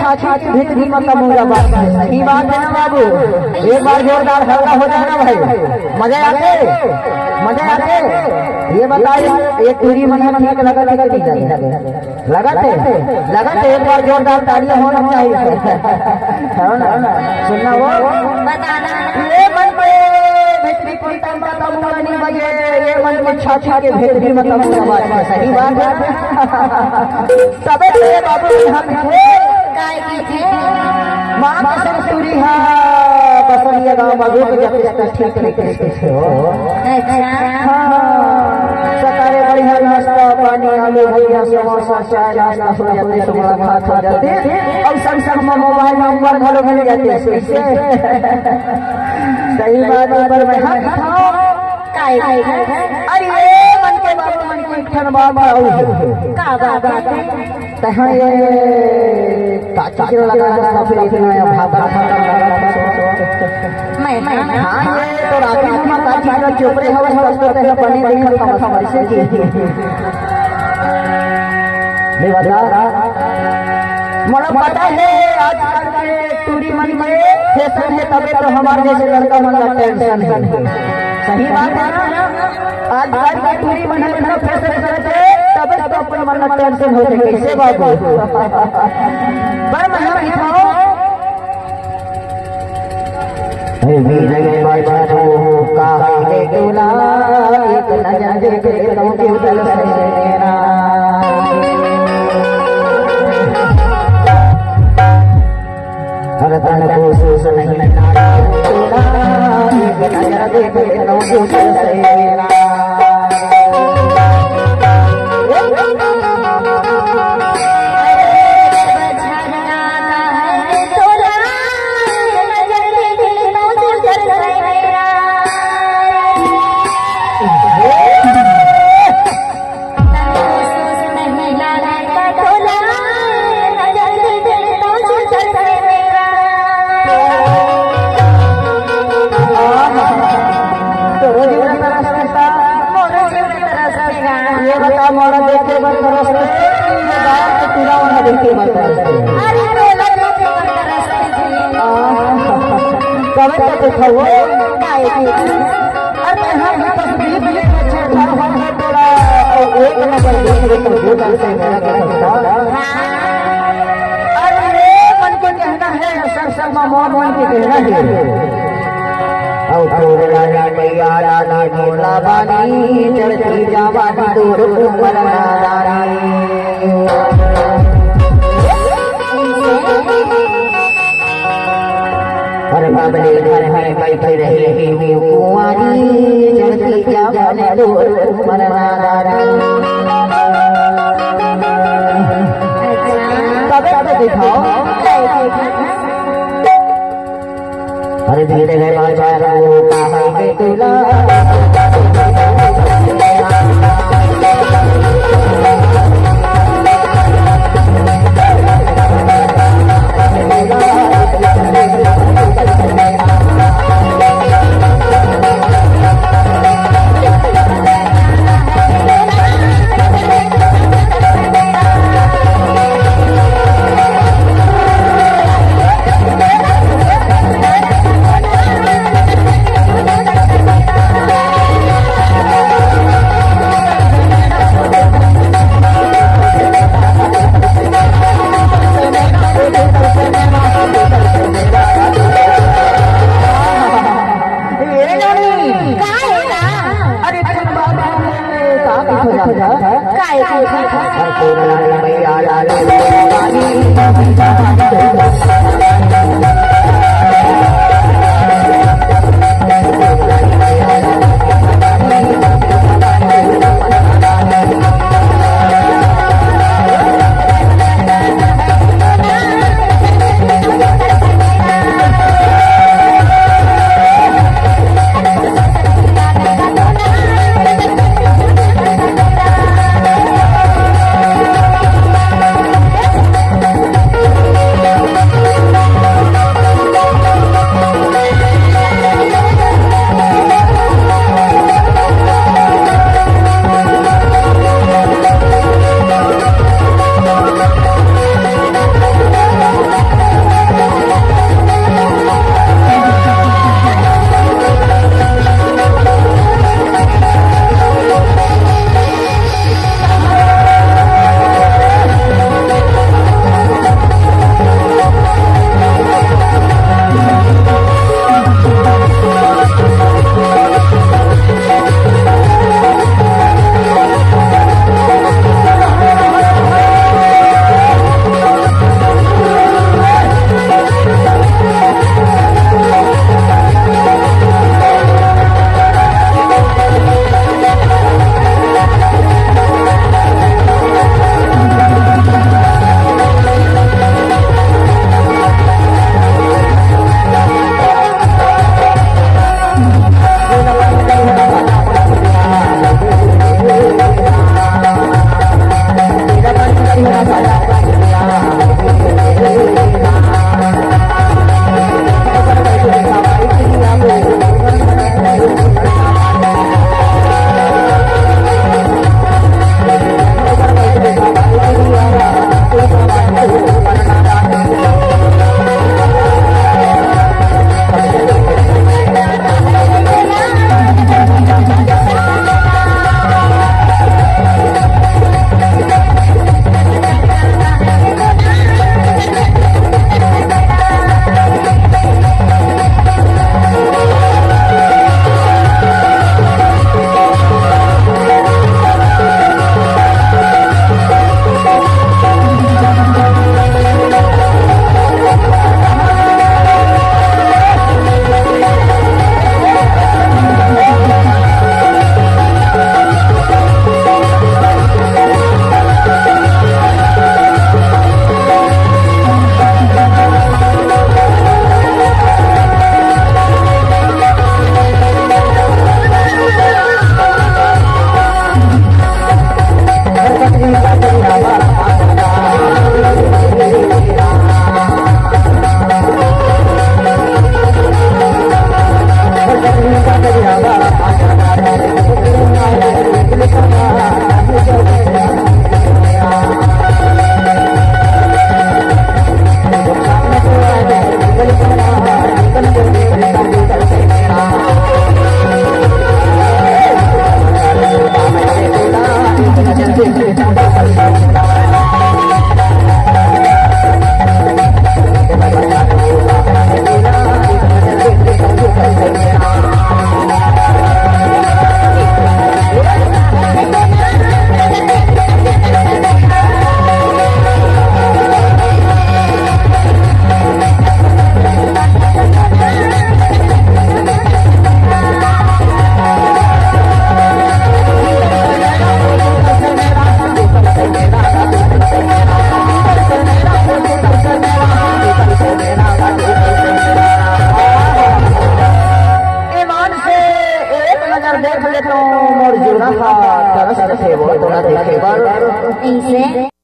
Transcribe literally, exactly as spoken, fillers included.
अच्छा, अच्छा, भितरी म तमूरा बात हे। सही बात हे ना बाबू? एक बार जोरदार हल्ला हो जाए ना भाई, मजा आथे, मजा आथे। ये बताइए, ये टूरी मन ह ठीक लगत हे कि नहीं लगत? लगत हे, लगत हे। एक बार जोरदार तालियां होना चाहिए। हो ना? सुनना वो, बताना। ये मन के भितरी कुंतम का तमूरा नहीं बजे, ये मन के छाछा के भितरी म तमूरा बात हे। सही बात हे। तबे तो ये बाबू यहाँ पीछे काय की थे? माँ कसम टूरी हा, बसलिया गाँव बाबू के जब तक ठीक, ठीक, ठीक, ठीक हो। अच्छा। हाँ, सकारे बढ़िया नाश्ता पानी, आलू भुजिया, समोसा, चाय, नाश्ता हो जाते, समोसा खा, खा जाते। अउ संग, संग में मोबाइल नंबर घलो मिल जाते, कैसे? सही बात हे, पर मैं हाँ, हाँ। काय, काय, काय? अरे, ये मन के बाबू मन के एक ठन बात अउ हे। का बात हे? तहाँ ये काची के लगा है, सब एक नया भाता, भाता लगा है। मैं, मैं, हाँ, ये तो राती में काची के चोपड़े हवस, बस तो तहाँ बने देखत हवस, ऐसे की। नहीं बता। मोला पता हे, आजकल के टूरी मन में फैशन हे, तबे तो हमार जैसे लड़का मन ला टेंशन हे। सही बात हे ना? आजकल के टूरी मन ह इतना फैशन करत हे, तबे तो अपन मन ला टेंशन होथे। कैसे बाबू? पर मैं हम दिखाओ। हे वीर बाबा, का हे तोला, एक नजर देख ले तो क्यों तरस मेरा। हर तन को सोच नहीं, नजर देख लो कुछ सहेला। तोरो जीव ल तरस देता, मोरो जीव ल तरस देगा। ये बता, मोला देखे बर तरस दे, ये गाँव के टूरा मन देखे बर तरस दे। अरे, तोला देखे बर तरस दे। आ, कबे तक उठाओ? काय के? अरे, हम तस्वीर भी अच्छा था, हम तोरा, और एक नंबर देख ले तो दो दस से मेरा के सस्ता। हाँ। अरे, ये मन के कहना हे, सब, सब मा मोर मन के कहना हे। अउ तोर लाली मैया लाली मोला बानी, चढ़ती जवानी तोर उमर नादानी। अरे बाबले घर में बैठे रहे हे वो कुंवारी, चढ़ती जवानी तोर उमर नादानी। तबे तो दिखाओ। अरे धीरे गए बाजार वो कहाँ है तोला। ए रानी। का हे ना? अरे, तुम बाबा, का कइसे जाता? काय, काय, काय? अरे, तोरा लाल मैया लाल। तरस रथे वो तो ना देखे बर। ऐसे